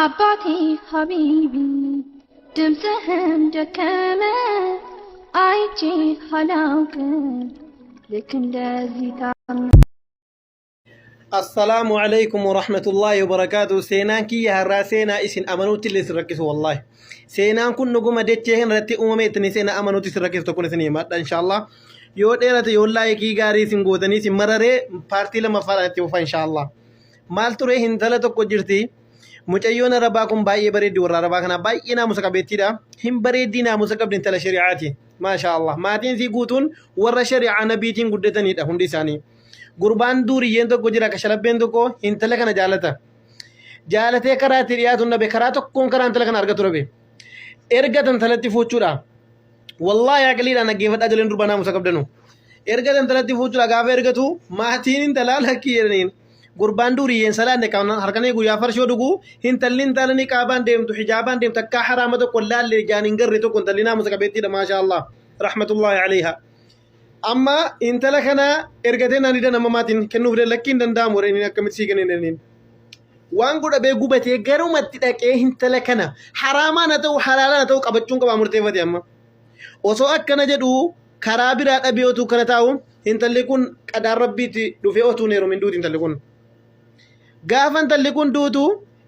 አባቴ ሀቢቢ ድምፅህም ደከመ አይቼ አላውቅም ልክ እንደዚህ ታመ። Assalaamu alaikum warahmatullahi wabarakaatu. Seenaan kiyya har'aa seenaa isin amanuutti illee isin rakkisu wallaahi. Seenaan kun dhuguma dachee kana irratti uumame itti seenaa amanuutti isin rakkisu tokkoon isin himadha inshaallah. Yoo dheerate yoo laayikii gaarii isin gootanii isin mararee paartii lammaffaadhaan itti fufa inshaallah. Maal ture, intala tokko jirti. Mucayyoon Arabaa kun baay'ee bareeddi, warra Arabaa kanaa baay'ee naamusa qabeettiidha. Hin bareeddii, naamusa qabdi, intala shari'aati. Maasha Allah. Maatiin isii guutuun warra shari'aa nabiitiin guddatanidha hundi isaanii. Gurbaan duuriyyeen tokko jira, kashalabbeen tokko intala kana jaalata. Jaalatee karaa itti dhiyaatu dhabe, karaa tokkoon karaa intala kana argatu dhabe. Erga intalatti fuuchuudha. Wallaahi aqliidhaan dhaggeeffadhaa, ijoolleen durbaa naamusa qabdanu. Erga intalatti fuuchuudha, gaafa ergatu maatiin intalaa lakkii jedhaniin. Gurbaan duuriyyeen salaanne kan harkanii guyyaa farshoo dhugu, intalli intala niqaabaan deemtu, hijaabaan deemtu, akka haraama tokko laalle ijaan hin garre tokko, intalli naamusa qabeettiidha, maasha Allah rahmatullahi alayha. Amma intala kana ergatee naan didan, amma maatiin kennuuf lakkii hin danda'amu jedhaniin, akkamitti sii kennan jedhaniin. Waan godhabee gubatee garumatti dhaqee intala kana haraamaan haa ta'u halaalaan haa ta'u qabachuun qabaa murteeffate amma. Osoo akkana jedhu karaa biraa dhabee otuu kana taa'u, intalli kun qadaan rabbiitti dhufee otuu hin heerumin duuti intalli kun. Gaafa intalli kun duutu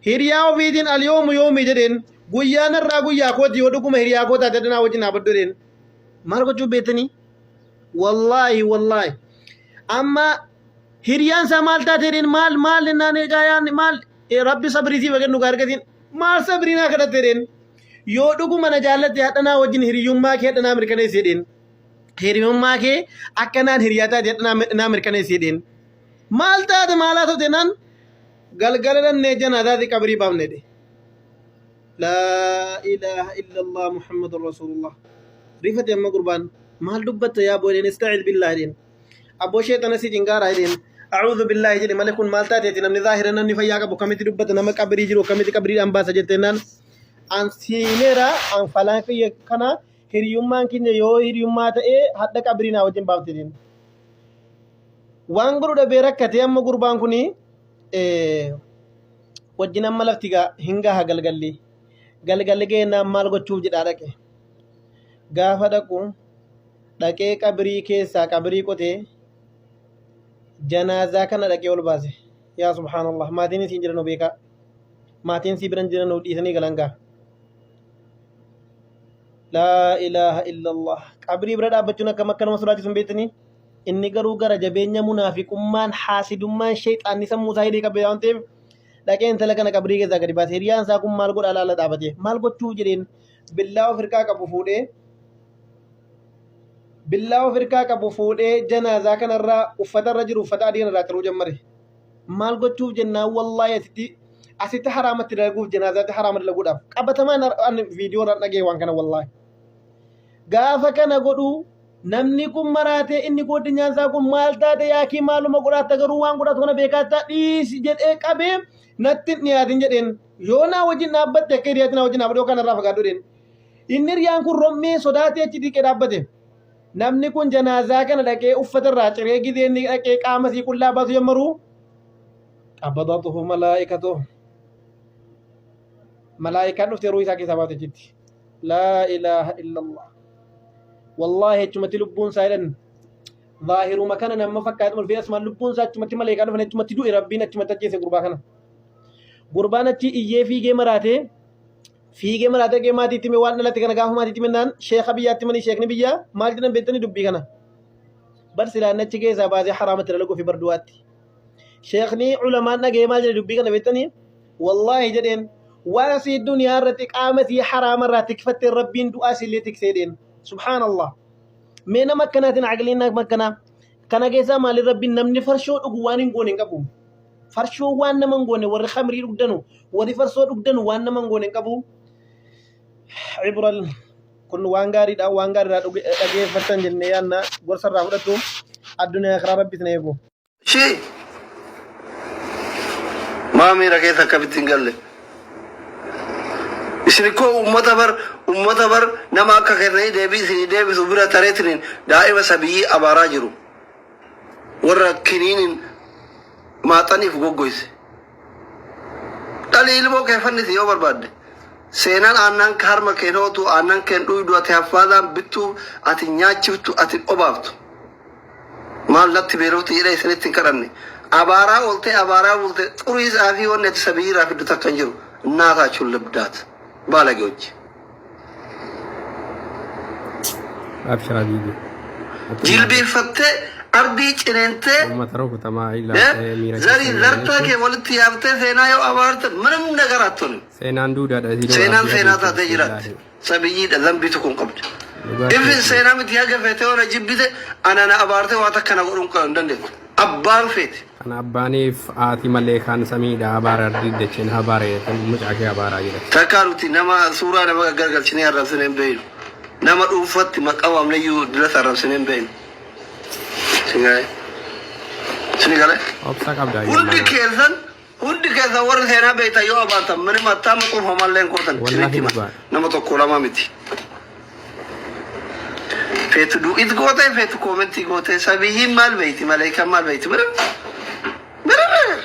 hiriyaa ofiitiin "Alyoomu yoomi" jedheen, guyyaan har'aa guyyaa kooti, yoo dhuguma hiriyaa koo taate adanaa wajjin dhaabadhu jedheen. Maal gochuu beektanii? Wallaahi wallaahi. Amma hiriyaan isaa maal taate jedheen, maal maal jennaan, egaa yaan maal, rabbi sabrii siif haa kennu argatiin, maal sabrii naa kadhatte jedheen. Yoo dhuguma na jaallatte hadhanaa wajjin hiriyyummaa kee hadhanaa mirkaneessi jedheen. Hiriyummaa kee akka naan hiriyaa taate hadhanaa naa mirkaneessi jedheen. Maal taate, maal haa ta'u jennaan, galgala dhannee janaazaati qabrii baafne jedhe. Laa ilaaha illallah Muhammadur Rasulullah. Rifate amma gurbaan, maal dubbatta yaa boo jedheen, ista'iz billaah jedheen. Abboo sheexana si cingaaraa jedheen. A'uudhu billaahi jedhe malee kun maal taateeti, namni zaahira namni fayyaa qabu kamitti dubbata, nama qabrii jiru kamitti qabriidhaan baasa jetteenaan, an siimeera an falaan kiyya kana hiriyummaan keenya yoo hiriyummaa ta'ee hadha qabrii naa wajjin baafte jedheen. Waan godhu dhabee rakkatee amma gurbaan kuni wajjin amma lafti hin gaha galgalli. Galgalli ga'ennaan maal gochuuf jedhaa dhaqe. Gaafa dhaqu dhaqee qabrii keessaa qabrii qotee janaazaa kana dhaqee ol baase. Yaa subhaanallah, maatiin isiin jiran beekaa. Maatiin sii biran jiran dhiisanii galan gaa. Laa ilaaha illallah. Qabrii bira dhaabbachuun akkam akka nama sodaachisu hin beektanii? Inni garuu gara jabeenya munaafiqummaan haasidummaan sheexaanni sammuu isaa hidhee qabee waan ta'eef dhaqee intala kana qabrii keessaa gadi baase. Hiriyaan isaa kun maal godhaa laala dhaabatee, maal gochuuf jedheen, billaa of hirkaa qabu fuudhee, billaa of hirkaa qabu fuudhee janaazaa kanarraa uffata irra jiru, uffata adii kanarraa ciruu jammare. Maal gochuuf jennaan, wallaahi asitti haraamatti dalaguuf, janaazaatti haraama dalaguudhaaf qabatamaan viidiyoo irraan dhagee waan kana wallaahi. Gaafa kana godhu namni kun maraatee, inni gooddinyaan isaa kun maal taate yaakii, maaluma godhaatta, garuu waan godhatu kana beekaattaa, dhiisi jedhee qabee, natti hin dhiyaatin jedheen, yoo naa wajjin dhaabbatte akka hiriyaatti naa wajjin dhaabbadhu yookaan irraa fagaadhu jedheen. Inni hiriyaan kun rommee sodaatee achi dhiqee dhaabbate. Namni kun janaazaa kana dhaqee uffata irraa ciree gizee inni dhaqee qaama isii qullaa baasu yammaruu qabadatuhu malaa'ikatu, malaa'ikaan dhufte yeroo isaa keessaa baate jetti. Laa ilaaha illallah. Wallaahi achumatti lubbuun isaa jedhan zaahiruma kana nama fakkaatu ulfee asumaan lubbuun isaa achumatti maleekaa dhufan achumatti du'e, rabbiin achumatti ajjeese gurbaa kana. Gurbaan achi iyyee fiigee maraatee fiigee maraatee dhaqee maatiitti hime waan dhalate kana. Gaafa maatiitti himennaan sheeka biyyaatti himanii, sheekni biyyaa maal jedhan beektanii dubbii kana? Bar silaan achi keessaa baasee haraamatti dalaguu fi barduwaatti. Sheekni ulamaan dhaga'ee maal jedhe dubbii kana beektanii? Wallaahi jedheen, waan asii duniyaa irratti qaama sii haraama irraa tikfatte rabbiin du'aa siillee tiksee jedheen. Subhaanallah. Mee nama akkanaatiin aqliin nama akkanaa kana keessaa maaliin rabbiin namni farshoo dhugu waan hin goone hin qabu. Farshoo waan nama hin goone, warri khamrii dhugdanu, warri farsoo dhugdanu waan nama hin goone hin qabu. Ibral kun waan gaariidha, waan gaariidha dhageeffattan jennee yaanna, gorsa irraa fudhattu, addunyaa karaa rabbi isin eegu. Ishii maa miira keessa akkamitti hin galle? Isin koo uummata bar, uummata bar, nama akka kennanii deebii isinii deebisu bira tareetiniin daa'ima sabiyyii abaaraa jiru. Warra kiniiniin maaxaniif goggoyse. Dhalii ilmoo kee fannisi yoo barbaadde. Seenaan aannan harma keen hootu, aannan keen dhuydu, ati haffaadhaan bittuu, ati nyaachiftu, ati obaaftu. Maal natti beelofti jedhee isinitti hin kadhanne. Abaaraa ooltee abaaraa bulte xurii saafii wanni ati sabiyyiirraa fiddu takka hin jiru. Naataachuun libdaat. Baalage hojii. Abshir Habibi. Jilbeeffattee ardii cineentee Uummata rukutamaa ilaaltee miira zarii keessa zartaa jechuun kee walitti yaaftee seenaa yoo abaarte ምንም ነገር አትሆንም። Seenaan duudhaadha. Seenaan seenaa taatee jiraatti. Sabiyyiidha zambii tokko hin qabdu. Ifin seenaa miti haga feete yoo na jibbite ana na abaarte waa takka na godhuun hin dandeettu. Abbaan feete. Kan abbaaniif haati malee kaan samiidha abaara dacheen abaara mucaa kee abaaraa jira. Takkaa nuti nama suuraa nama gargalchinee arrabsinee hin beeknu. Nama dhuunfatti maqaa waamneyyuu dilas arrabsinee hin beeknu. Singalee. Sinigalee. Obsa qabda. Hundi keessan warri seenaa beektan yoo abaartan ምንም አታመጡም homallee hin gootan. Wallaahi Isinitti hima. dhugaa. Nama tokko lama miti. Feetu du'it gootee feetu comment gootee sabiyyiin maal beeyti maleekaan maal beeyti ምንም ምንም ነገር.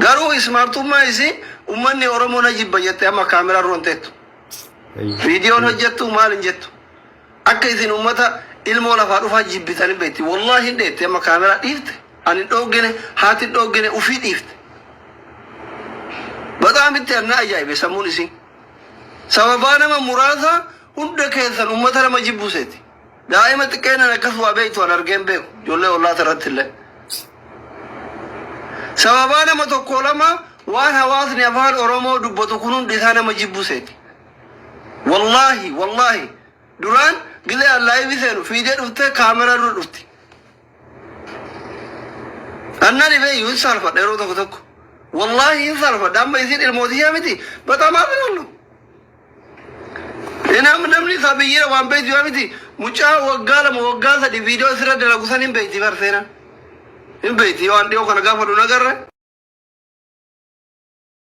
Garuu ismaartummaa isii uummanni Oromoo na jibba jettee amma kaameraa dura hin teettu. Viidiyoon hojjettu maal hin jettu. Akka isin uummata ilmoo lafaa dhufaa jibbitanii beekti. Wallaahi hin dheette amma kaameraa dhiifte. Ani hin dhoggine, haati hin dhoggine, ufii dhiifte. በጣም itti anna ajaa'ibe sammuun isin. Sababaa nama muraasa hunda keessan uummata nama jibbuseeti. Daa'ima xiqqeenan akkas waa beektu an argeen beeku. Ijoollee ollaata irratti illee. Sababaa nama tokko lama waan hawaasni afaan Oromoo dubbatu kun hundi isaa nama jibbuseeti. Wallaahi wallaahi duraan gilee live seenu fiidee dhuftee kaameraa dura dhufti. Annan dhibee hin saalfadha yeroo tokko tokko. Wallaahi hin saalfadha amma isin ilmootiyyaa miti በጣም አዝናለሁ. Namni isaa biyya waan beektu yaa miti mucaa waggaa 2 waggaa 3 viidiyoo asirra dalagu san hin beekti bar seenaan. Hin beekti waan dhiyoo kana gaafa nu agarre.